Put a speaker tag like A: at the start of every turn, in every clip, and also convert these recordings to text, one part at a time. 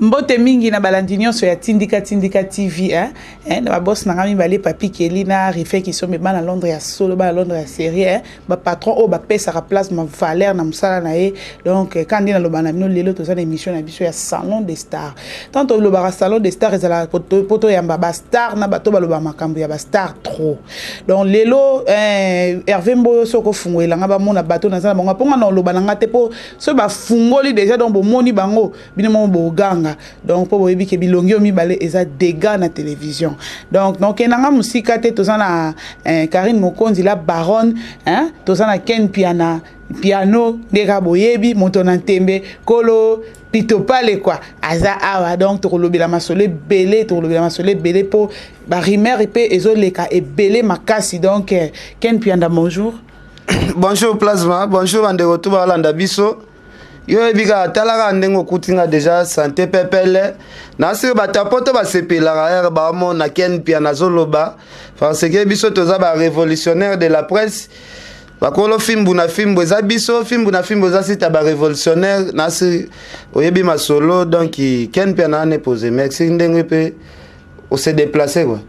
A: Mbote mingi na balandi nyonso ya Tindika Tindika TV, hein? Eh, na ba boss na nga mibale, Papi Kelly na Rife Kisombe, bana Londres ya solo, bana Londres ya série, hein? Ba patron oyo bapesaka place ma valeur na mosala na ye. Donc quand nde naloba na bino, lelo toza na émission na biso ya Salon des Stars. Tant tolobaka Salon des Stars, ezalaka po toyamba bastar na bato baloba makambo ya bastar trop. Donc lelo, Hervé Mboyo, soki ofungolela bamona bato naza na bango, mponga na oloba na nga te, mpo soki bafungoli déjà, donc bomoni bango, bino moko boganga. Donc mpo boyebi ke bilongi oyo mibale eza dégâts na télévision. Donc nokendanga mosika te, toza na Karine Mokonzi, la baronne, hein? Toza na Ken Piana Piano, nde kaka boyebi moto na ntembe, kolo pitopale quoi, aza awa. Donc tokolobela masolo ebele, tokolobela masolo ebele mpo barumeur mpe ezoleka ebele makasi. Donc Ken Pianda, bonjour.
B: Bonjour Plasma, bonjour bandeko tu balanda biso. Yo oyebi kaka, tala kaka ndenge okuti nga déjà, santé pepele. Nasiri bato ya poto basepelaka ere baomona Ken Pia nazoloba, parce que biso toza barévolutionnaire de la presse. Bakolo fimbu na fimbu eza biso, fimbu na fimbu eza site ya barévolutionnaire. Nasi oyebi masolo. Donc Ken Pia na ane posé, merci ndenge mpe ose déplacer quoi.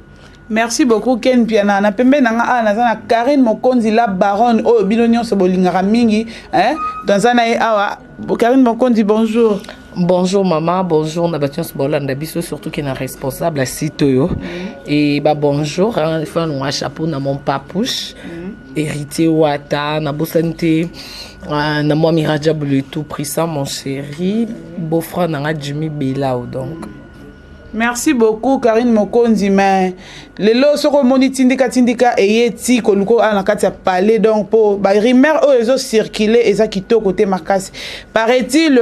A: Merci beaucoup Ken Piana. Na pembeni na nga awa, naza na Karine Mokonzi, la baronne, oyo bino nyonso bolingaka mingi, hein? Toza na ye awa. Karine Mokonzi, bonjour.
C: Bonjour maman, bonjour na bato nyonso baolanda biso, surtout ke na responsable ya site oyo. E ba bonjour, hein, faut nalongwa chapeau na mon papouche Héritier Wata, nabosani te na mwa Mirajabu le tout puissant, mon chéri, beau-frère na nga Jimmy Belao donc.
A: Merci beaucoup Karine Mokonzi. Mais lelo soki omoni Tindika Tindika eye ti koluka awa na kati ya palais, donc mpo barumeur oyo ezocircule eza kitoko te makasi. Paraît-il,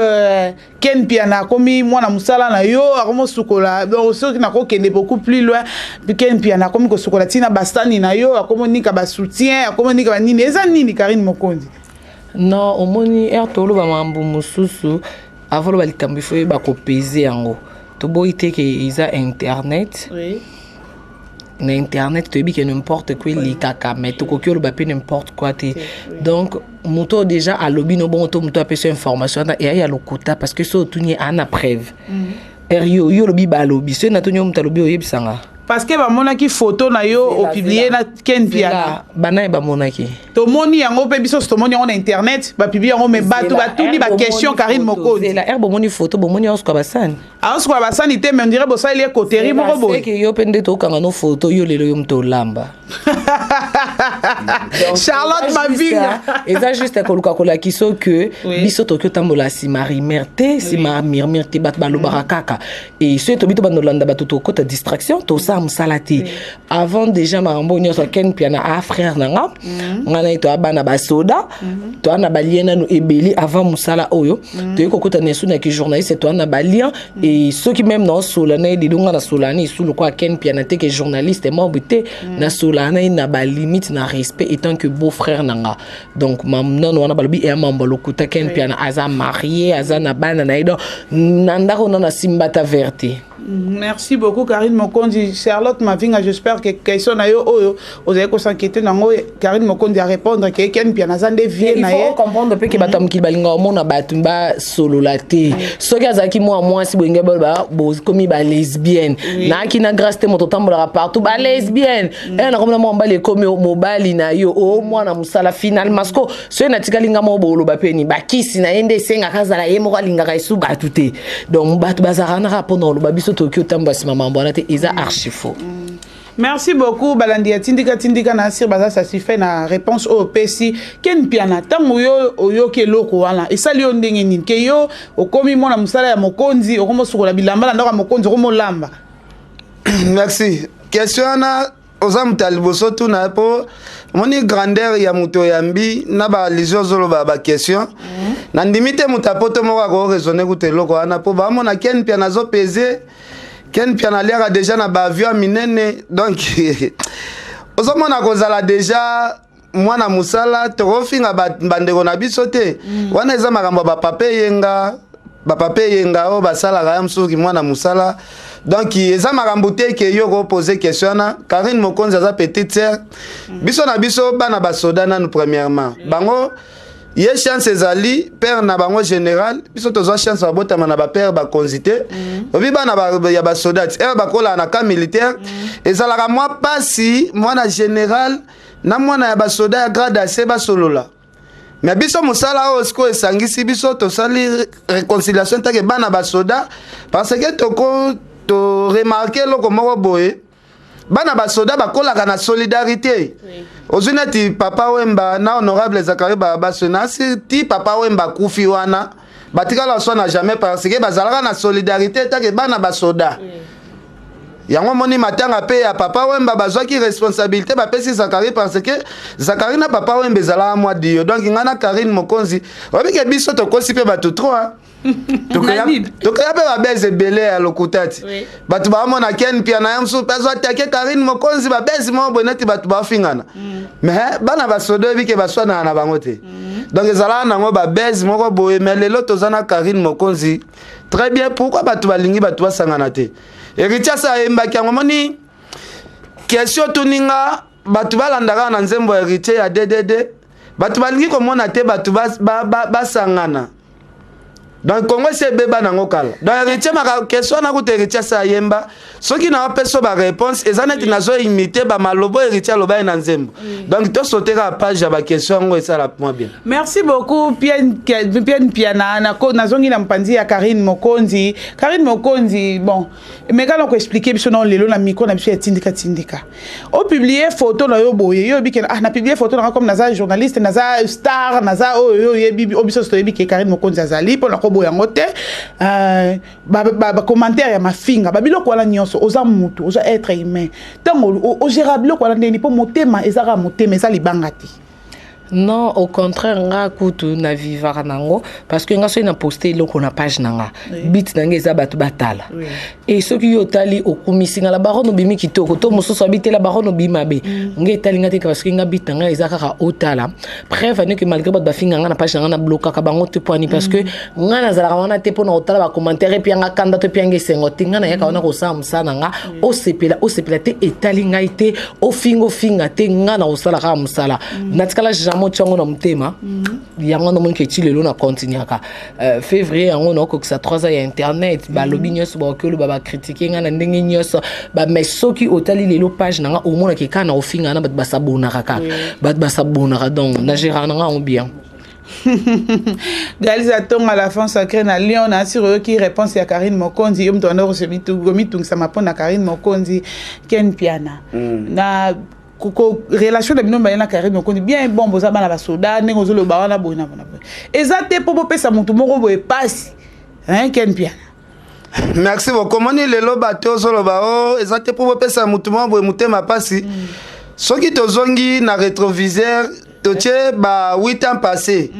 A: Ken Piana akomi mwana mosala na yo, akomi osukola. Donc soki nakokende beaucoup plus loin, Ken Piana akomi kosukola ntina basani na yo, akomi onika basoutien, akomi onika banini. Eza nini, Karine Mokonzi?
C: Non, omoni ere toloba makambo mosusu, avant loba likambo ifo oyeba kopese yango. Toboyi te ke eza internet. Na internet toyebi ke n'importe quoi elekaka, mais tokoki oloba mpe n'importe quoi te. Donc moto oyo déjà alobi no bongo to moto apesi information wana eya ya lokuta, parce que so otuni ye, aa na preuve ere yo yo olobi balobi. Soki natuni yo, moto alobi, oyebisanga.
A: Parce que bamonaki photo na yo opublie na Ken Piana.
C: Bana ye bamonaki?
A: Tomoni yango mpe biso tomoni yango na internet, bapublie yango, mais bato batuni baquestion, Karine Mokonzi.
C: Ere bomoni photo, bomoni aosuka basani?
A: Aosukola basani te, mais on dirait bosaleli ye coterie moko boye.
C: Seke yo mpe nde tokanga no photo yo lelo, yo moto olamba.
A: Charlotte Mavinga.
C: Eza juste koluka kolakisa ke biso tokoki otambola nsima rumeur te, nsima murmure te. Bato balobaka kaka e soki tobi to bandolanda bato, tokota distraction, tosala mosala te. Avant déjà makambo nyonso, Ken Piana a frère na nga, nga na ye toya bana basoda, toya na balien nanu ebele avant mosala oyo toyei kokota na esu naki journaliste. Toya na balien e soki même naosola na ye lelo, nga nasola na esu lokola Ken Piana te ke journaliste mobe te. Nasola na ye na balimite, na respect, étant que beau frère na nga. Donc nano wana balobi eya mambo lokuta. Ken Piana aza marié, aza na bana na ye, donc na ndako nano asimbata vert te.
A: Merci beaucoup Karine Mokonzi. Charlotte Mavinga, j'espère que question na yo oyo ozali kos'inquiéter nango, Karine Mokonzi a répondre ke Ken Piana aza nde vie na ye.
C: Il faut comprendre mpe ke bato ya mokili balingaka omona bato basolola te. Soki azalaki mwa mwasi boyenge, baloba bokomi balesbienne. Naaki na grâce te, moto otambolaka partout balesbienne e nakomona mwa mobali ekomi mobali na yo o mwana mosala. Finalement siko soki natikali nga moko, boloba peni bakisi na ye nde esengaka azala ye moko, alingaka esu bato te. Donc bato bazalaka naka mpona koloba, biso tokoki otambola nsima mambo wana te, eza archi faux.
A: Merci beaucoup. Balandi ya Tindika Tindika na sir baza satisfait na réponse oyo opesi Ken Piana. Ntango yo oyoki eloko wana, esali yo ndenge nini ke yo okomi mwana mosala ya mokonzi, okomi osukola bilamba na ndako ya mokonzi, okomi olamba?
B: Merci. Question wana oza moto ya liboso tuna, mpo omoni grandeur ya moto oyambi na balisio ozoloba baquestion. Nandimi te moto apoto moko akoraisonne kuta eloko wana, mpo bamona Ken Pia nazopese. Ken Pia naliaka déjà na baavion ya minene, donc ozomona kozala déjà mwana mosala, tokofinga bandeko na biso te. Wana eza makambo ya bapapa eyenga, bapapa eyenga oyo basalaka ya mosusu mwana mosala. Donc eza makambo te ke yo kopose question wana. Karine Mokonzi aza petite sœur. Biso na biso bana basoda nanu premièrement, bango Ye chance ezali père na bango général. Biso tozwa chance babotama na bapère bakonzi te. Obi bana ya basoda ti ere bakolaka na camp militaire, ezalaka mwa pasi mwana général na mwana ya basoda ya grade AC basolola. Mais biso, mosala oyo sikoyo esangisi biso, tosali réconciliation take bana basoda, parce que toko toremarquer eloko moko boye: bana basoda bakolaka na solidarité. Ozwi neti Papa Wemba na honorable Zakari Babaso, nasi ti Papa Wemba akufi wana, batikala swana jamais, parce que bazalaka na solidarité take bana basoda. Yango moni matanga mpe ya Papa Wemba, bazwaki responsabilité, bapesi Zakari, parce que Zakari na Papa Wemba ezalaka mwa dio. Donc ngai na Karine Mokonzi, oyebi ke biso tokosi mpe bato trop, tokeya mpe babese ebele ya lokuta ti bato baomona Ken Pia na ye mosusu mpe azwa atake Karine Mokonzi, babese moko boye neti bato baofingana. Mais bana basoda, oyebi ke baswanaka na bango te. Donc ezalaka nango babese moko boye. Mais lelo toza na Karine Mokonzi très bien. Pourquoi bato balingi bato basangana te? Héritier asa ayembaki yango. Moni question tuninga, bato balandaka na nzembo ya Héritier ya DDD, bato balingi komona te bato basangana. Donc Kongo esi ebeba nango kala. Donc Héritier maka question wana kuta, Héritier asa ayemba. Soki na bapesa baréponse, eza neti nazoimiter bamalobo Héritier aloba ye na nzembo. Donc tosaute kaka page ya baquestion yango, esala mwa bien.
A: Merci beaucoup, Pienne Piana. Nazongi na mopanzi ya Karine Mokonzi. Karine Mokonzi, bon, mekana koexpliquer biso na lelo na micro na biso ya Tindika Tindika. Opublier photo na yo boye, yo oyebi ke ah, na publier photo nanga comme naza journaliste, naza star, naza oyo yo oyebi, oyo biso toyebi ke Karine Mokonzi azali mpona koboya yango te. Bacommentaire ya mafinga, babiloko wana nyonso, oza mutu, oza être humain, ntango ogéra biloko wana ndeni? Mpo motema eza kaka motema, eza libanga te.
C: Non, au contraire, nga kutu na vivaka nango, parce que nga soki na poste eloko na page na nga, but na nga eza bato batala. E soki yo otali, okumisi nga la baronne, obimi kitoko, to mosusu abi te, la baronne obimi mabe, nga etali nga te, parce que nga but na nga eza kaka otala. Preuve ane ke malgré bato bafinga nga na page na nga, na blokaka bango te. Poani? Parce que nga nazalaka wana te mpo na kotala bacommentaire epi yanga kanda to epi yanga esengo te. Nga nayaka wana kosala mosala na nga. Osepela, osepela te, etali ngai te. Ofinga, ofinga te, nga na kosala kaka mosala. Natikala jamais otyango na motema. Yango namoni ke ti lelo na continuaka. Février yango naokokisa 3 ans ya internet. Balobi nyonso bakoki oloba, bacritiquer ngai na ndenge nyonso. Mais soki otali lelo page na nga, omonaka kaka na ofinga na bato basabonaka kaka, bato basabonaka. Donc na gérard na nga yango bien.
A: Galiza Tonga, la femme sacrée na Lyon, na asiri oyoki réponse ya Karine Mokonzi. Yo moto wana komitungisama mpo na Karine Mokonzi. Ken Piana, na relation na bino mibale na Karine Mokonzi, bien bon, boza bana basoda, ndenge ozoloba wana boye na bona boye, eza te mpo bopesa motu moko boye pasi, Ken Piana?
B: Merci beaucoup. Omoni lelo bato ozoloba o eza te mpo bopesa motu moko boye motema pasi. Soki tozongi na rétroviseur, totie ba 8 ans passé,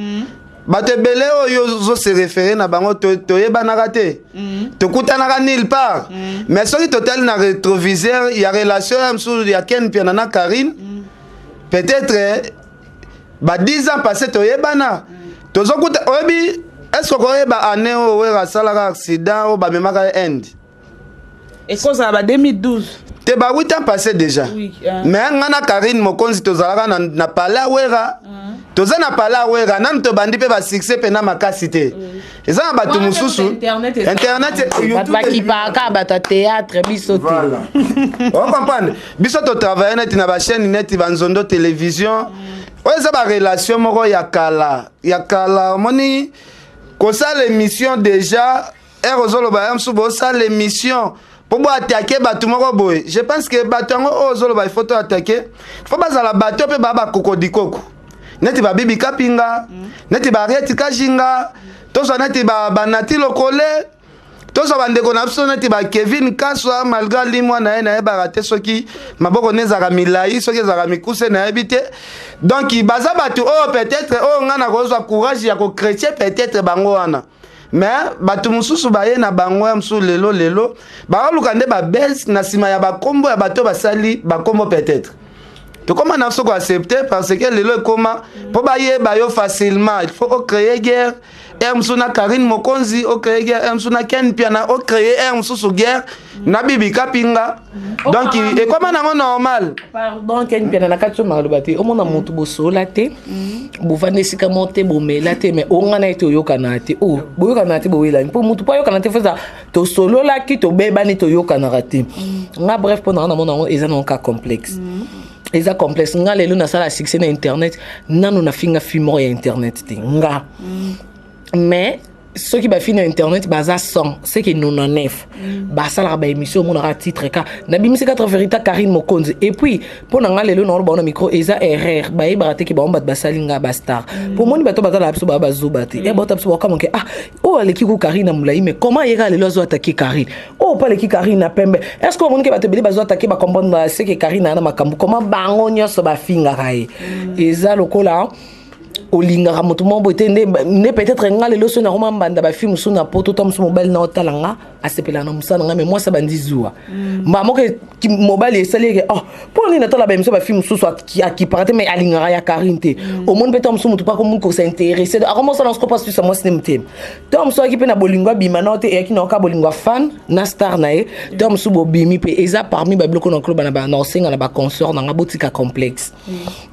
B: bato ebele oyo ozose référer na bango, toyebanaka te, tokutanaka nulle part. Mais soki totali na rétroviseur ya relation ya mosusu ya Ken Piana na Karine, peut-être ba 10 ans passé toyebana, tozokuta. Oyebi, est ce okoyeba année oyo Wera asalaka accident oyo bamemaka ye Inde?
A: Ekozala ba 2012.
B: Te, ba 8 ans passé déjà. Mais nga na Karine Mokonzi tozalaka na palais ya Wera. Toza na palais ya Wera nanu tobandi mpe basuccès mpena makasi te. Eza na bato mosusu
C: internet.
B: Internet.
C: Bato bakipaka bato ya théâtre, biso te.
B: Voilà, ocomprendre. Biso totravaille neti na bachaîne neti Banzondo Télévision. Oyo eza barelation moko ya kala ya kala. Omoni kosala émission déjà, ere ozoloba ya mosusu bosala émission mpo boattaquer bato moko boye. Je pense que bato yango oyo ozoloba il faut to attaquer, faut bazala bato mpe baa bakokodikoko neti babibi Kapinga, neti barieti Kajinga, tozwa neti banati lokole, tozwa bandeko na biso neti bakevin Kaswa. Malgré alimwa na ye, nayebaka te soki maboko ne ezalaka milai, soki ezalaka mikuse, nayebi te. Donc baza bato oyo peut-être oyo ngai nakozwa courage ya kochrétien peut-être bango wana. Mais bato mosusu baye na bango ya mosusu lelo lelo, baoluka nde babese na nsima ya bakombo ya bato basali bakombo. Peut-être Tokóma na biso koaccepte parce que lelo ekóma mpo bayeba yo facilement, il faut ocréer guerre ere mosusu na Karine Mokonzi, ocréer guerre ere mosusu na Ken Piana, ocréer ere mosusu guerre na Bibi Kapinga. Donc ekóma nango normal.
C: Pardon, Ken Piana, na kati oyo maloba te. Omona motu bosola te, bovanda esika moko te, bomela te, mais onga na ye te, oyokana te, o boyokana te, bowelani mpo motu mpo ayokana te. Foza tosololaki, tobebani, toyokanaka te. Nga, bref, mpo na nga namona yango eza nango ka complexe, eza complexe. Nga lelo nasala succès na internet, nano nafinga fille moko ya internet te nga. Mais soki bafille na internet baza 100, c'est que 99 basalaka baémission, omonaka titre ka nabimisi 4 vérité Karine Mokonzi. Et puis mpo na nga lelo naoloba na micro, eza erreur. Bayebaka te ke bango bato basali nga bastar. Po omoni bato bazalaka biso baa bazoba te, e baota biso bakamake: ah, oyo aleki ku Karine na molai, mais comment ayeka lelo azo atake Karine? Oyo mpo aleki Karine na pembe. Est ce que omoni ke bato ebele bazo atake, bacomprendre ce que Karine aya na makambo? Comment bango nyonso bafingaka ye? Eza lokola olingaka moto moko boye te. Nde peut-être nga lelo soki nakoma mbanda bafille mosusu na poto, ta mosusu mobali na otala nga, asepelaka na mosala na nga, mais mwasi abandi zuwa mbaa moko mobali esali eke: oh, mpo nini natala baémission bafille mosusu akipaka te, mais alingaka ya Karine te? Omoni mpe ta mosusu motu mpako moki kosinteresse, akomosala siko mpasi tusa mwasi ne motema. Ta mosusu ayaki mpe na bolingo, abima nao te, eyaki na oka bolingo ya fan na star na ye. Ta mosusu bobimi mpe eza parmi babiloko na koloba na osenga na baconsort na nga, botika complexe.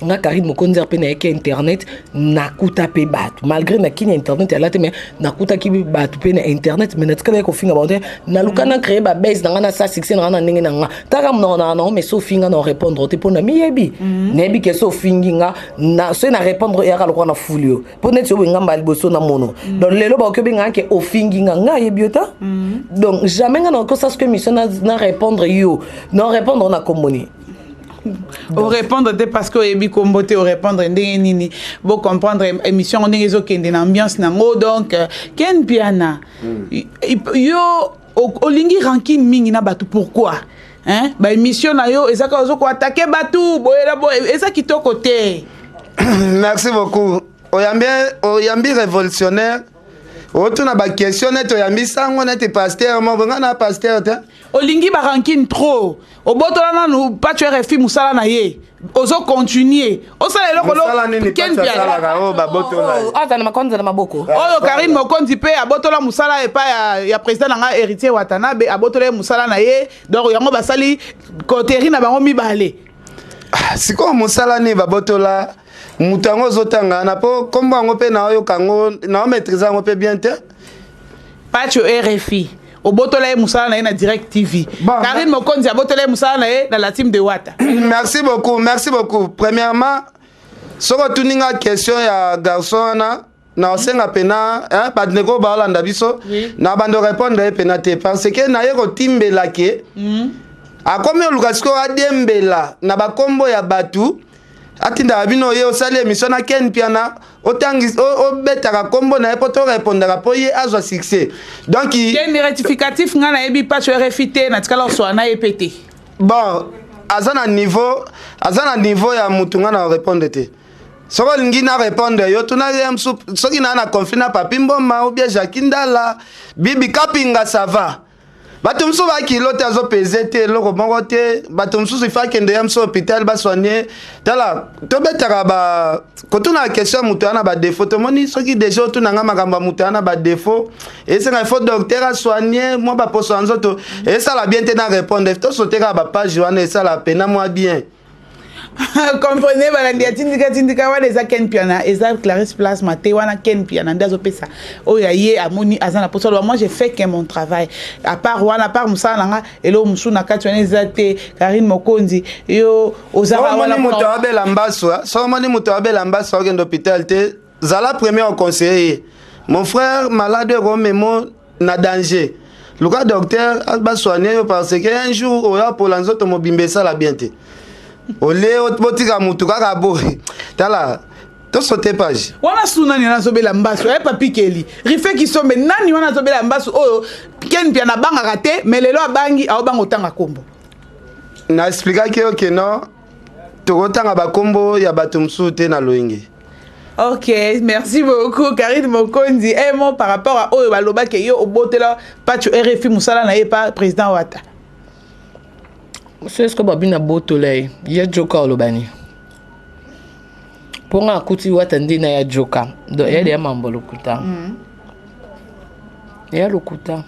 C: Nga Karine Mokonzi mpe nayaki internet, nakuta mpe bato, malgré nakini internet yala te, mais nakutaki bato mpe na internet, mais natikala ye kofinga bango te. Naluka na créer babase na nga, na sa succès na nga na ndenge na nga. Taka monoko na nango, mais so ofinga na répondre te, mpo na miyebi, nayebi ke so ofingi nga, soki na répondre, eyaka lokola na fuli yo, mpo neti oyo nga mbala liboso na mono. Donc lelo bakoki obengaka ke ofingi nga, nga ayebi yo ta. Donc jamais nga nakosa soki émission na répondre yo, na répondre na komboni.
A: Orépondre te parce que oyebi kombo te, orépondre ndenge nini? Bocomprendre émission ndenge ezokende na ambiance nango. Donc Ken Piana, yo olingi rancune mingi na bato, pourquoi, hein? Baémission na yo eza kaka ozokoatake bato boyela boye, eza kitoko te.
B: Merci beaucoup. Oyambi, oyambi révolutionnaire, otuna baquestion neti oyambi sango, neti pasteur moko. Nga na pasteur te.
A: Olingi barancune trop. Obotola nanu Pacho RFI mosala na ye, ozocontinue osala eloko.
B: Mosala nini Pacho asalaka oyo babotola ye?
C: Aza na makonzi na maboko.
A: Oyo Karine Mokonzi mpe abotola mosala epai ya président na ngai Héritier Watanabe, abotola ye mosala na ye. Donc yango basali coterie na bango mibale.
B: Ah, sikoyo mosala nini babotola moto yango ozotanga wana? Mpo nkombo yango mpe naoyoka yango, naomaîtrise yango mpe bien te.
A: Pacho RFI, obotola ye mosala na ye na Direct TV.
B: Bon,
A: Karine Mokonzi abotola ye mosala na ye na la team de Wata.
B: Merci beaucoup, merci beaucoup. Premièrement, soki otuni nga question ya garçon wana, na osenga pena bandeko baolanda biso, na bando répondre ye pena te, parce que naye kotimbela ke akomi oluka sikoyo adiembela na bakombo ya bato atindaka bino. Ye osali émission na Ken Piana, otangi obetaka kombo na ye mpo torépondaka mpo ye azwa succès. Donc
A: Ken, rectificatif: ngai nayebi Pacho RFI te, natikala koswala na ye mpe te.
B: Bon, aza na niveau ya mutu nga na répondre te. Soki olingi na répondre yo, tuna ye mosu. Soki naa na conflit na Papi Mboma ou bien Jacki Ndala, Bibi Kapinga, ça va. Bato mosusu bakilo te, azopese te eloko moko te. Bato mosusu ifa akende ya mosusu hôpital basoigne. Tala, tobetaka ba kotuna question ya moto wana badéfaut. Tomoni soki deja otunanga makambo ya moto wana badéfaut, esenga ifo docteur asoigne mwa baposo ya nzoto. Esala bien te na répondre. Tosote kaka bapage wana, esala pena mwa bien.
A: Comprenez, balandi ya Tindika Tindika, wana eza Ken Piana, eza Clarisse Plasma te. Wana Ken Piana nde azopesa oyo ya ye amoni aza na poso aloba. Moi, j'ai fait que mon travail. À part wana, à part mosala na nga, eloko mosusu na kati wana eza te. Karine Mokonzi, yo ozaka
B: omoni moto abela mbaso, so omoni moto abela mbaso, akende hôpital te, zala premier oconseiller ye: mon frère, malade ekomemo na danger, luka docteur basoigne yo, parce que un jour oyo apola nzoto mobimba, esala bien te. Olie botika mutu kaka boye. Tala, tosote page.
A: Wana su nani wana azobela mbasu? Aye Papikeli Rife Kisombe, nani wana azobela mbasu oyo Ken Pia nabangaka te, mais lelo abangi, aobanga otanga kombo.
B: Na expliquaki yo ke non, tokotanga bakombo ya bato mosusu te na loyenge.
A: Ok, merci beaucoup Karine Mokonzi. Un mot par rapport à oyo balobaki yo obotela Pacho RFI mosala na ye pa président Wata.
C: So est ce que babi na botola ye, ye joka olobani? Mpo nga akuti Wata nde na ya joka, donc eyali ya mambo lokuta. Eya lokuta.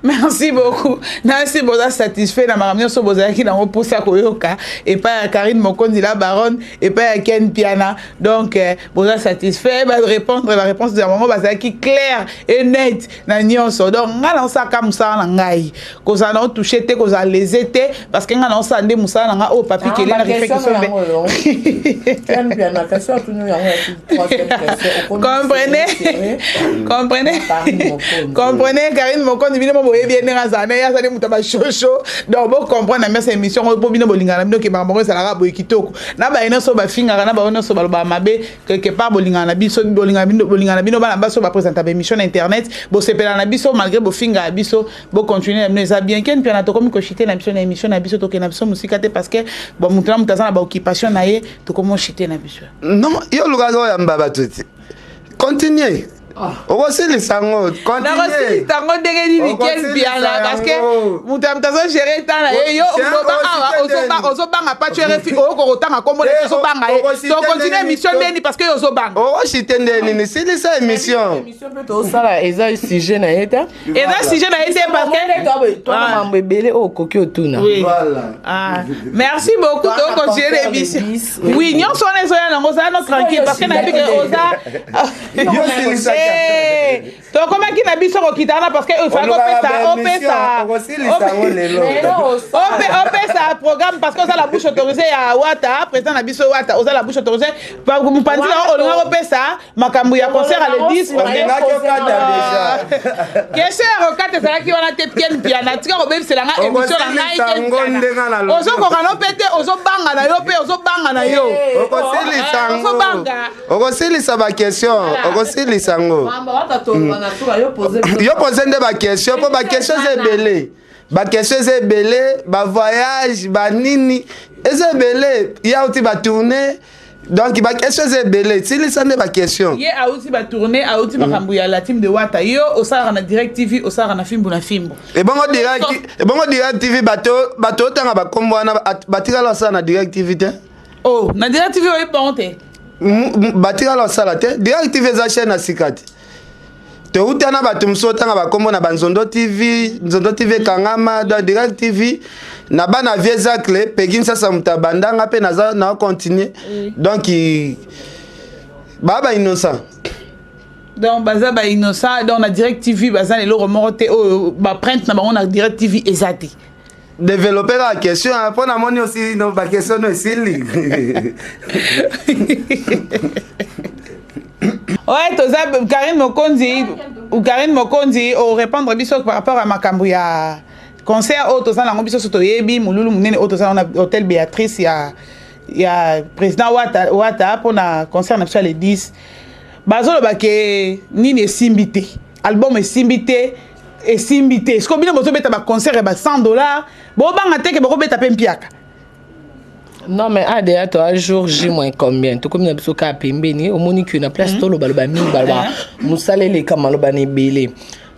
A: Merci beaucoup. Nasi boza satisfait na makambo nyonso bozalaki nango mposa koyoka epai ya Karine Mokonzi la baronne, epai ya Ken Mpiana. Donc boza satisfait, barépondre baréponse ya bango bazalaki claire et net na nyonso. Donc ngai naosalaka mosala na ngai, kozala na otouche te, kozala lésé te, parce que ngai naosala nde mosala na ngai oyo Papi Kele na Rife Kisombe. Comprenez, comprenez, comprenez. Karine Mokonzi, bino mo boyebi ye ndenge azala na ye, azali moto ya bashosho. Donc bocomprendre na mesa émission oyo, mpo bino bolingana na bino ke makambo yango ezalaka boye kitoko. Na baye nyonso bafingaka, na bango nyonso balobaka mabe, quelque part bolingana na biso, bolingana na bino. Bana basi oyo baprésenta baémission na internet, bosepela na biso malgré bofingaka biso, bocontinue na bino, eza bien. Ken Mpiana, tokomi kochuter na biso na émission na biso. Tokende na biso mosika te, parce que bon, moto na moto aza na baoccupation na ye. Tokomi ochuter na biso.
B: Non, yo olukaka oyamba bato te, continue, okosilisa yango.
A: Nakosilisa yango ndenge nini, Ken Mpiana? Parce que moto ya moto azogérer ta na ye. Yo oloba awa, ozobanga Pacho RFI, oyoka kotanga kombo na ye, ozobanga ye. Tocontinue émission ndeni? Parce que yo ozobanga.
B: Okochuter nde nini? Silisa émission.
C: Émission mpe tosala eza sujet na ye te.
A: Eza sujet na ye te, parce que
C: twana mambo ebele oyo okoki otuna.
A: Oui.
B: Voilà.
A: Ah, merci beaucoup. Tocontinue l'émission. Oui, nyonso wana ezoya nango, ozala no tranquille, parce que nayebi ke oza
B: Yo silisaka.
A: Eh, tokomaki na biso kokita wana, parce que efaki opesa opesa
B: Okosilisa yango lelo.
A: Opesa programme, parce que oza la bouche autorisée ya Wata, président na biso Wata. Oza la bouche autorisée, mopanzi na olinga kopesa makambo ya concert à le 10, parce que
B: Olingaki okata déjà.
A: Question ya kokata ezalaki wana te. Ken Mpiana, tika kobebisela nga émission na ngai.
B: Okosilisa
A: Ken
B: yango
A: Mpiana.
B: ndenge nalobi.
A: Ozokoka no mpe te, ozobanga na yo mpe, ozobanga na yo.
B: Okosilisa yango.
A: Ozobanga.
B: Okosilisa baquestion, okosilisa yango. Yo pose nde baquestion, mpo baquestion eza ebele, baquestion eza ebele, bavoyage banini eza ebele, ye auti batourne, donc baquestion eza ebele, silisa nde baquestion.
A: Ye auti batourne, auti makambo ya la team de Wata. Yo osalaka na Direct TV, osalaka na Fimbu na Fimbu.
B: Ebongo Direct TV, bato otanga bakombo wana batikala osala na Direct TV te.
A: Oh, na Direct TV oyebi bango te?
B: Batikala osala te. Direct TV eza chaîne ya sika te. Touta na bato mosusu otanga bakombo na banzondo TV, Nzondo TV ekangama. Donc Direct TV na bana vie zacle pegi nsasa, moto abandanga mpe naza na continue, donc baa bainnocent.
A: Donc baza bainnocent. Donc na Direct TV baza na eloko moko te oyo baprinte na bango na Direct TV eza te.
B: Développer la question, mpo namoni aussi no baquestion no esili.
A: Ouais, toza Karine Mokonzi. Karine Mokonzi, orépondre biso par rapport à makambo ya concert oyo toza nango. Biso so toyebi molulu monene oyo toza nango na hôtel Béatrice ya président Wata, Wata, mpona concert na biso ya le 10. Bazoloba ke nini esimbi te, album esimbi te, esimbi te. Siko bino bozobeta baconcert ya ba 100 $, bobanga te ke bokobeta mpe mpiaka?
C: Non, mais adeya to a jour J moins combien, tokomi na biso kaka pembeni. Omoni ke na place tolobaloba mingi, baloba mosala eleka maloba na ebele.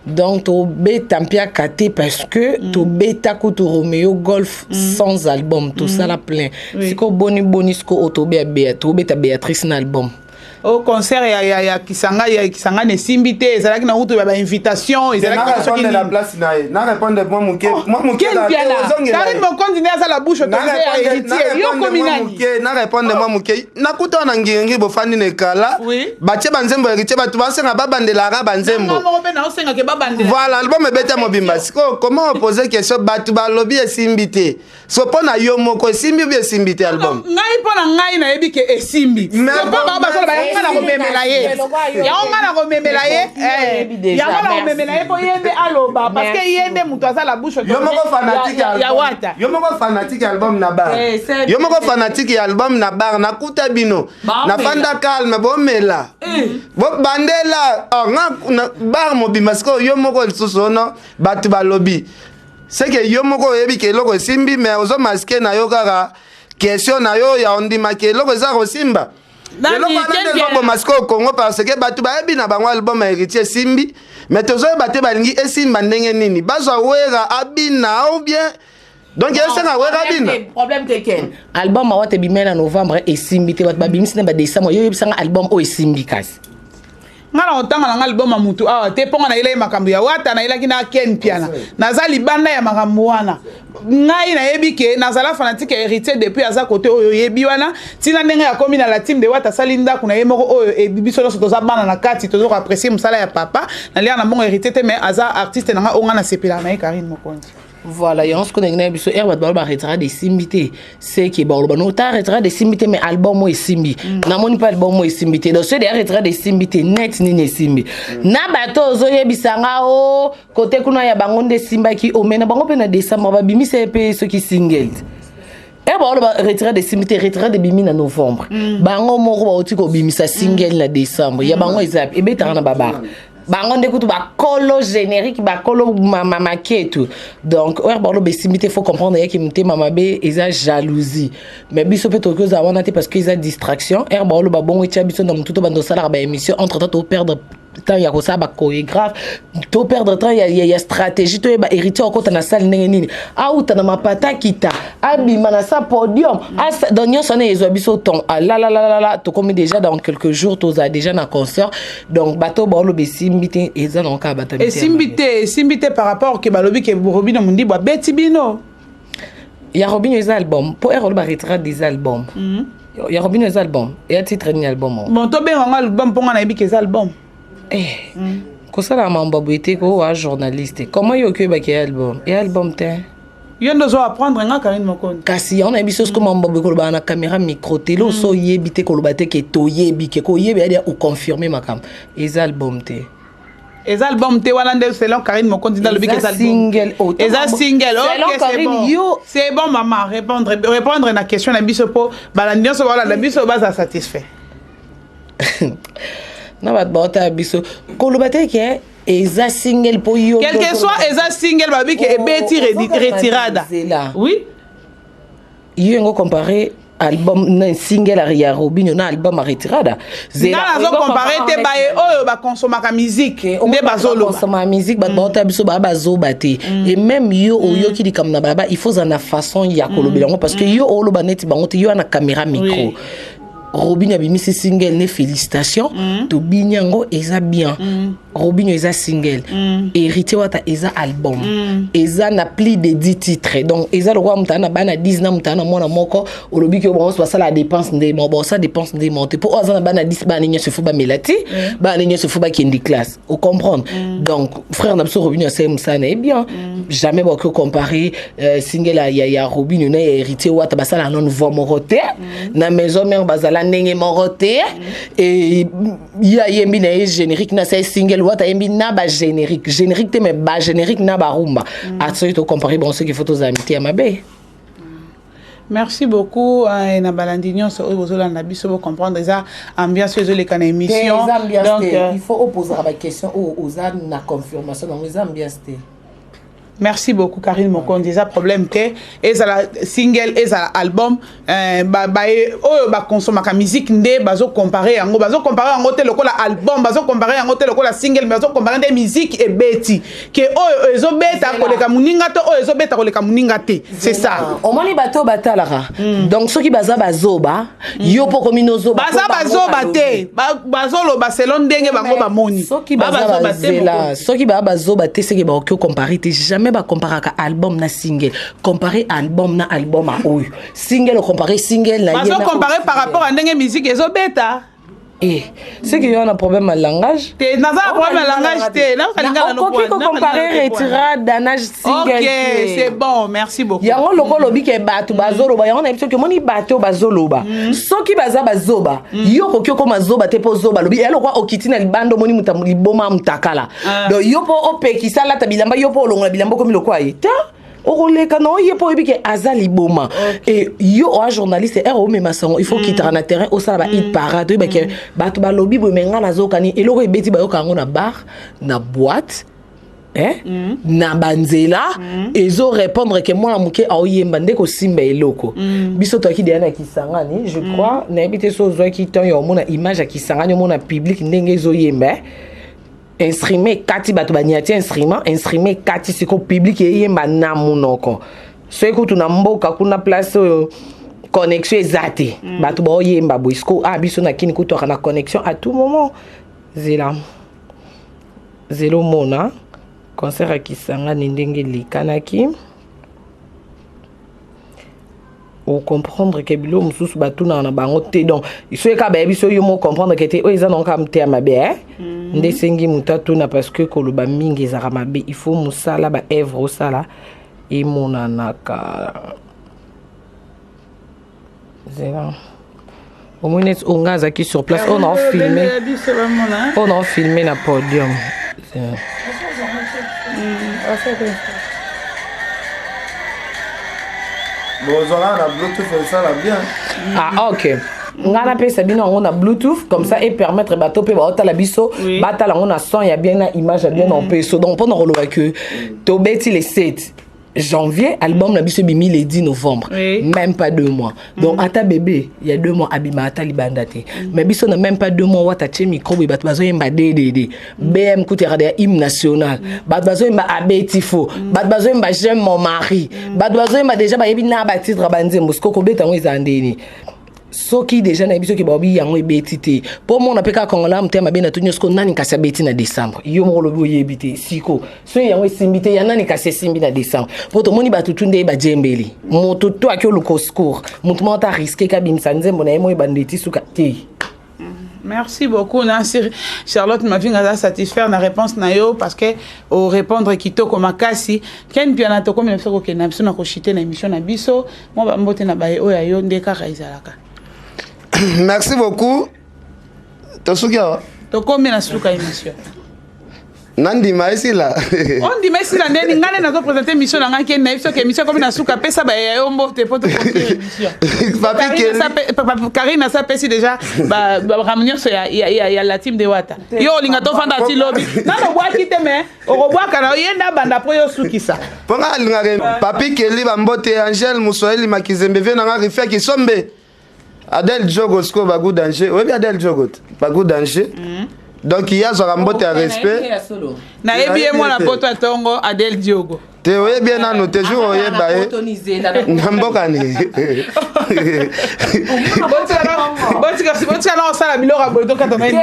C: Donc tobeta mpiaka te, parce que tobeta kutu Romeo Golf sans album, tosala plein. Sikoyo boni boni sikoyo oyo tobeta Béatrice na album?
A: Au concert ya Kisanga, ya Kisangani esimbi te, ezalaki na kutu ya bainvitation, ezalaki
B: soki na place na ye na répondre mwa moke, mwa moke.
A: Karine Mokonzi nde aza la bouche autorisée ya héritier, yo komi nani?
B: Na répondre mwa moke. Nakuta wana ngiringi, bofandi na ekala, batie banzembo ya héritier, bato basenga babandelaka banzembo. Voilà, album ebeta mobimba. Sikoyo comment opose question, bato balobi esimbi te? So mpo na yo moko, esimbi obi esimbi te album?
A: Ngai, mpo na ngai, nayebi ke esimbi. Mpo bao bazoloba yango, ngai na komemela ye yango, ngai na komemela ye yango, na komemela ye mpo ye nde aloba, parce que ye nde moto aza la bouche.
B: Yo moko fanatique
A: ya Wata.
B: Yo moko fanatique ya album na bar, yo moko fanatique ya album na bar, nakuta bino nafanda calme, bomela, bandela nga bar mobimba. Sikoyo yo moko lisusu ono bato balobi seke yo moko oyebi ke eloko esimbi, mais ozomasquer na yo kaka question na yo ya ondimaki eloko eza kosimba. Eloko wana nde ezoboma sikoyo Congo, parce que bato bayebi na bango album ya héritier esimbi, mais tozoyeba te balingi esimba ndenge nini, bazwa Wera abina ou bien. Donc esenga wera bina.
C: Problème te, Ken. Album awa te bimai na novembre, esimbi te. Bato babimisi na badécembre. Yo oyebisanga album oyo esimbi kasi.
A: Nga na kotanga na nga album ya mutu awa te, mponga nayelaki makambo ya Wata, nayelaki na Ken Piana. Naza libanda ya makambo wana. Ngai nayebi ke nazala fanatique ya Héritier depuis aza kote oyo oyebi wana, ntina ndenge akomi na la team de Wata, asali ndako na ye moko oyo ebi biso nyonso toza bana na kati, tozo apprécier mosala ya papa. Nalia na mbongo Héritier te, mais aza artiste na nga oyo nga nasepelaka na ye, Karine Mokonzi.
C: Voilà, yango sikoyo ndenge na biso ere bato baloba retirade esimbi te, seke baloba no ta retirade esimbi te, mais album oyo esimbi. Namoni mpe album oyo esimbi te. Donc soki deya retirade esimbi te, net nini esimbi na bato ozoyebisanga o kote kuna ya bango nde esimbaki ome na bango mpe na décembre babimisa ye mpe soki single te. Ere baoloba retirade esimbi te, retirade ebimi na novembre, bango moko bauti kobimisa single na décembre. Ya bango eza ebetaka na babar, bango nde kutu bakolo générique, bakolo maketu. Donc oyo baloba esimbi te, faut comprendre yaki motema mabe, eza jalousie. Mais biso mpe tokoki ozala wana te parce que eza distraction. Ere baoloba bongo, etia biso na motu to bando osalaka baémission. Entre temps toperdre temps ya kosala bachorégraphe, to perdre temps ya stratégie, toyeba Héritier okota na salle ndenge nini, auta na mapata, akita, abima na sa podium. Donc nyonso wana ezwa biso temps. Alalalalala, tokomi déjà dans quelques jours, tozala déjà na concert. Donc bato baoloba esimbi te, eza nango kaka bato.
A: Esimbi te, esimbi te par rapport ke balobi ke Robino Mondibo abeti bino.
C: Ya Robino eza album, mpo ere oloba retirade eza album. Ya Robino eza album, eya titre nini album o?
A: Bon, tobenga ngo album mpo nga nayebi ke eza album.
C: Eh, kosala mambo boye te ko wa journaliste. Comment yo oki oyebaki ya album? Ya album te.
A: Yo nde ozo apprendre nga, Karine Mokonzi.
C: Kasi yango nayebi so siko mambo boye kolobaka na caméra, micro, tele. Oso oyebi te, koloba te ke toyebi ke koyebi yadi oconfirme makambo. Eza album te.
A: Eza album te wana nde selon Karine Mokonzi nde alobi ke eza
C: single.
A: Oh, eza single. Ok, c'est bon yo... c'est bon maman, répondre na question na biso mpo balandi nyonso balanda biso baza satisfait.
C: Na bato baotala biso, koloba te ke eza single mpo yo.
A: Quel que soit eza single, babi ke ebeti retirada, oui.
C: Yo yango compare album na single ya Robinio na album ya retirada.
A: Nga nazocompare te, baye oyo bakonsomaka musique nde bazoloba.
C: Bakonsomaka musique, bato baotala biso baya bazoba te. Et même yo oyoki likambo na balaba, il faut ozala na façon ya kolobela yango parce que yo oloba neti bango te. Yo na caméra, micro, Robinio abimisi single ne, félicitation, tobini yango, eza bien. Robinio eza single, Héritier Wata eza album, eza na plus de 10 titres. Donc eza lokola moto na bana 10 na moto na mwana moko, olobi ke bango basala dépense nde mo basala dépense nde mo te, mpo oyo aza na bana 10, bana nyonso faut bamela ti, bana nyonso faut bakende classe, ocomprendre. Donc frère na biso Robinio asali mosala na ye bien. Jamais bakoki comparer single ya Robinio na ya Héritier Wata. Basala nano voix moko te na Maison Mère, bazala ndenge moko te. E ye ayembi na ye générique na asali single, Wata ayembi na bagénérique, générique te mais bagénérique na barumba. Soki tocompare bon, soki faut tozala mite ya mabe.
A: Merci beaucoup na balandi nyonso oyo bozolanda biso, bocomprendre eza ambiance oyo ezoleka na émission.
C: Donc il faut opposaka baquestion oyo oza na confirmation nango. Eza ambiance te.
A: Merci beaucoup, Karine Mokonzi. Eza problème te, ezala single, ezala album, oyo bakonsomaka musique nde bazocompare yango. Bazocompare yango te lokola album, bazocompare yango te lokola single, mais bazocompare nde musique ebeti ke oyo ezobeta koleka moninga to oyo ezobeta koleka moninga te, c'est ça.
C: Omoni bato oyo batalaka, donc soki baza bazoba, yo mpo komi nozoba.
A: Baza bazoba te, bazoloba selon ndenge bango bamoni.
C: Soki baza bazela, soki baa bazoba te, seke bakoki ocompare te. Jamais bacomparaka album na single. Compare album na album a oyo single, ocompare single na
A: ye. Bazocompare par rapport a ndenge musique ezobeta.
C: Eh, c'est que yo na problème ya langage.
A: Te, naza na problème ya langage te.
C: Okoki kocompare retirada na single.
A: Ok, c'est bon, merci beaucoup.
C: Yango lokola olobi ke bato bazoloba, yango nayebi soki omoni bato bazoloba, soki baza bazoba, yo okoki okoma zoba te mpo zoba alobi. Eya lokwa okiti na libanda, omoni moto liboma mutakala. Donc yo mpo opekisa alata bilamba, yo mpo olongola bilamba, okomi lokwa ye te. Okoleka na oye mpo oyebi ke aza liboma. E yo oa journaliste, ere omema sango, il faut okitaka na terrain, osala ba hit parade, oyeba ke bato balobi boye. Me nga nazokani eloko ebeti, bayoka yango na bar, na boîte, eh? Na banzela ezorépondre ke mwana moke aoyemba nde kosimba eloko. Biso toyaki deya na Kisangani, je crois, nayebi te so ozwaki temps ya omona image ya Kisangani, omona public ndenge ezoyemba, eh? Instrument ekati, bato baniati instrument, instrument ekati, siko public eyemba na monoko. Soki kutu na mboka kuna place oyo connexion eza te, bato baoyemba boye. Siko ah, biso na Kini kutu aka na connexion à tout moment. Zela, zela, omona concert ya Kisangani ndenge elekanaki, ocomprendre ke biloko mosusu batunaka na bango te. Donc soki kaka bayebi so yo mo comprendre ke te, oyo eza nango kaka mote ya mabe, eh? Nde esengi moto atuna, parce que koloba mingi ezalaka mabe. Il faut mosala, baœuvre osala emonanaka. Zela, omoni neti oyo nga azalaki sur place, oyo naofilme, oyo naofilme na podium. Zela.
B: Bozwaka na Bluetooth, esala bien.
C: Ah ok, ngai napesa bino yango na Bluetooth, comme ça epermettre bato mpe baotala biso batala yango na son ya bien, na image ya bien na mpeso. Donc mpona koloba ke tobeti le 7 janvier, album na biso ebimi le 10 novembre. Même pas 2 mois. Donc ata bébé ya 2 mois abima ata libanda te, mais biso na même pas 2 mois, wata tie micro boye, bato bazoyemba ddd bm kutu yaka ya hymne national, bato bazoyemba abeti fo, bato bazoyemba j'aime mon mari, bato bazoyemba déjà, bayebi na batitre banzembo. Siko kobeta yango eza ndeni? Soki déjà nayebi soki baobi yango ebeti te, mpo mona mpe kaka kongola motema mabe na to nyonso. Ko nani kasi abeti na décembre? Yo moko olobi oyebi te. Siko soki yango esimbi te, ya nani kasi esimbi na décembre? Mpo tomoni bato tu nde bajembeli moto to aki oluka au secours, moto moko ta risque kabimisa nzembo na ye moyeba ndeti suka te.
A: Merci beaucoup, Nancy Charlotte Mavinga aza satisfaire na réponse na yo, parce que orépondre kitoko makasi. Ken Mpiana, tokomi na biso kokende na biso na koshite na émission na biso. Mwa bambote na baye oyo ya yo nde kaka ezalaka.
B: Merci beaucoup. Tosuki awa.
A: Tokomi na suka émission.
B: Nandima esila.
A: Ondima esila ndeni? Ngai nde nazoprésente émission na ngai. Keni, nayebi soki émission ekomi na suka, pesa baye yo mbote po toconclure émission.
B: Papi Kelly.
A: Karine asa apesi déjà baramu nyonso ya la team de Wata. Yo olinga tofanda ti lobi, nano obwaki te, mais okobwaka na ye nde abanda mpo yo osukisa.
B: Mpo nga alingaka Papi Keli, bambote Angele Moswahili Makizembe, vie nanga Rifia Kisombe, Adel Jogo. Sikoyo bagu danger, oyebi Adel Jogo te? Bagu danger. Donc ye azwaka mbote ya respect.
A: Nayebi ye, mwana poto ya ntongo, Adel Diogo.
B: Te, oyebi ye nanu te. Jour oyeba ye na mboka ni.
A: Botika na osala biloko ya boye, tokata na émission.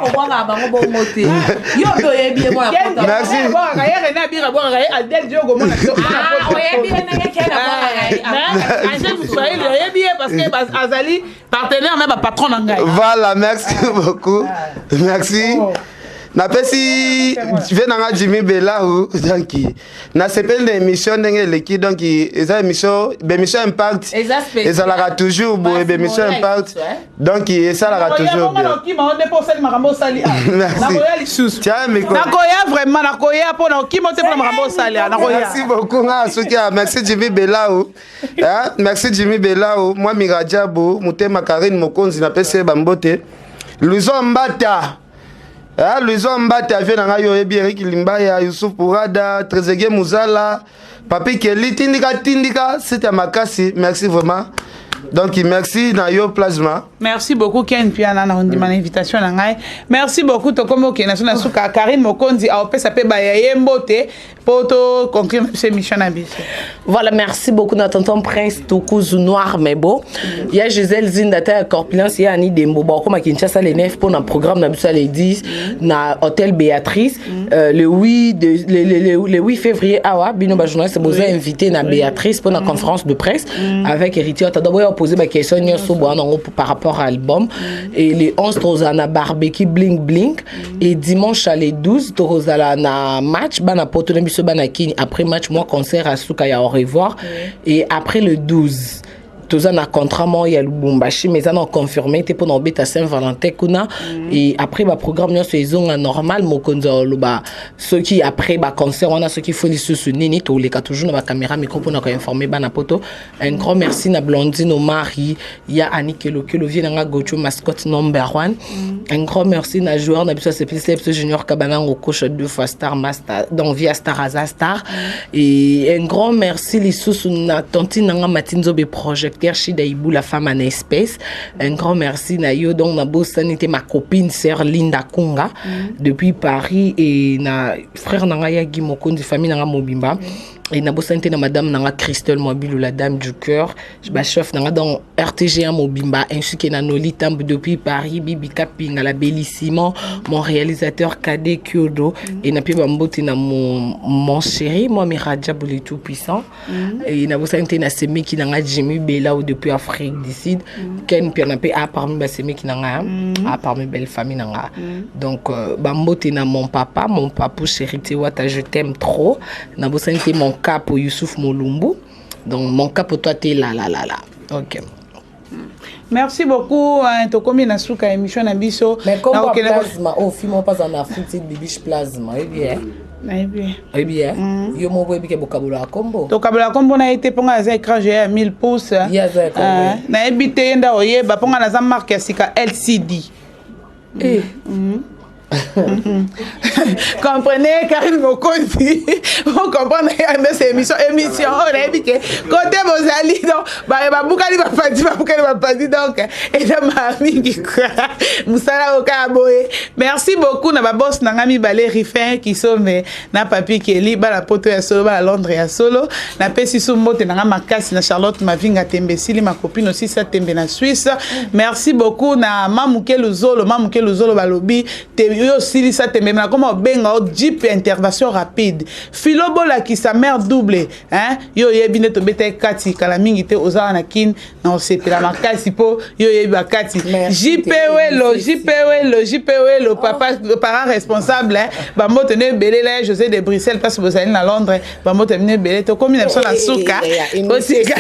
C: Obwaka bango bongo te. Yo mpe oyebi ye mwana.
B: Merci.
A: Bwakaka ye, René Abira bwakaka ye, Adel Diogo mwana.
C: Oyebi ye ndenge Ken abwakaka ye.
A: Angel Moswahili oyebi ye, parce que azali partenaire na bapatron na ngai.
B: Voilà, merci beaucoup, merci. Napesi vie nanga Jimmy Belahu. Donc nasepeli na émission ndenge eleki. Donc eza émission, bémission impact.
C: Eza spécial.
B: Ezalaka toujours boye, bémission impact. Donc esalaka toujours bien.
A: Okima nde mpo osali makambo osali.
B: Merci.
A: Nakoya lisusu.
B: Tia micro.
A: Nakoya vraiment, nakoya mpo na okima te mpona makambo osali. Nakoya.
B: Merci beaucoup. Nga soki ah, merci Jimmy Belau. Hein? Merci Jimmy Belau, moi Mirajabu, mutema Karine Mokonzi, napesi ye bambote. Luison Mbata. Hein, Luison Mbata, vie na ngai oyebi Eric Limbaya, Youssouf Pourada, Trezeguet Muzala, Papi Kelly, tindika tindika, c'est ya makasi. Merci vraiment. Donc merci na yo Plasma.
A: Merci beaucoup, Ken Piana, na ondima na invitation na ngai. Merci beaucoup. Tokomi okende so na suka. Karine Mokonzi aopesa mpe baya ye mbote mpo to conclure na biso émission na biso.
C: Voilà, merci beaucoup na tonton Prince Tukuzu Noir, mais bon. Il y a Gisèle Zinda ta Corpulence, il y a Annie Dembo, bon, comme à Kinshasa le 9 pour un programme na biso le 10 na hôtel Béatrice, le 8 de, le 8 février awa bino ba journaliste boza invité na Béatrice pour la conférence de presse avec Héritier. Ta d'abord poser ba question nyonso bo nango par rapport à l'album. Et le 11 tozala na barbecue bling bling et dimanche à le 12 tozala na match bana poto na biso bana Kini. Après match, moi concert à suka ya au revoir. Et après le 12 toza na contrat moko ya Lubumbashi, mais eza na confirmé te, mpona obeta Saint Valentin kuna. Et après baprogramme nyonso ezonga normal, mokonzi aloba soki après baconcert wana, soki fo lisusu nini, toleka toujours na bacaméra micro mpona koinforme bana poto. Un grand merci na Blondine Omari ya Ani Kelokelo, vie nanga Gocho mascotte number one. Un grand merci na joueur na biso asepelisa biso, Junior Kabanango Kosha, deux fois star master, donc via star aza star. Et un grand merci lisusu na tantine nanga Matinzobe projet. Docteur Shida Ibou, la femme en espèce. Un grand merci na yo. Donc nabosani te ma copine sœur Linda Kunga depuis Paris et na frère na ngai ya Guy Mokonzi, famille na nga mobimba. Et nabosani te na madame na nga Christelle Mwabilu, la dame du cœur, bachef na nga dans RTG1 mobimba, ainsi que na Noli Tambu depuis Paris, Bibi Kapinga la Bellissimo, mon réalisateur Kade Kyodo, et na mpe bambote na mon chéri moi Miraja Boule tout puissant. Et nabosani te na semeki na nga Jimmy Bela depuis Afrique du Sud, Ken Piana mpe a parmi basemeki na nga, a parmi belle famille na nga. Donc bambote na mon papa, mon papou chéri Tewata, je t'aime trop. Nabosani te mon capo Youssouf Molumbu. Donc mon capo, toi t'es là là là là, ok.
A: Merci beaucoup. Tokomi na suka émission na biso.
C: Mais comme plasma oyo fi moko mpaza na Afrique ti Bibiche Plasma, oyebi ye?
A: Nayebi.
C: Oyebi ye? Yo moko oyebi ke bokabolaka kombo?
A: Tokabolaka kombo na ye te, mponga naza écran géant ya 1000 pouces.
C: Ye aza écran.
A: Nayebi te, ye nda oyeba, mponga naza marque ya sika LCD.
C: Eh.
A: Comprenez, Karine Mokonzi, vous comprenez c'est émission oyo nayebi ke côté bozali, donc babukani bapandi, babukani bapandi, donc eza maa mingi mosala oyo kaka boye. Merci beaucoup na baboss na nga mibale, Rifin Kisombe na Papi Keli, bana Poto ya solo, bana Londres ya solo. Napesi su mbote na nga makasi na Charlotte Mavinga Tembe, esili makopine osisa tembe na Suisse. Merci beaucoup na Mamuke Luzolo, Mamuke Luzolo, balobi te yo osilisa tembe na koma obenga o jeep intervention rapide. Filo bolakisa mare double, hein? Yo oyebi nde tobeta kati kala mingi te, ozala na Kine na osepela makasi mpo yo oyebi bakati. JP Welo, JP Welo, JP Welo, papa parent responsable, hein? Bambote no ebele la José de Bruxelles, place bozali na Londres, bambote bino ebele. Tokomi na biso na suka.
C: Otika.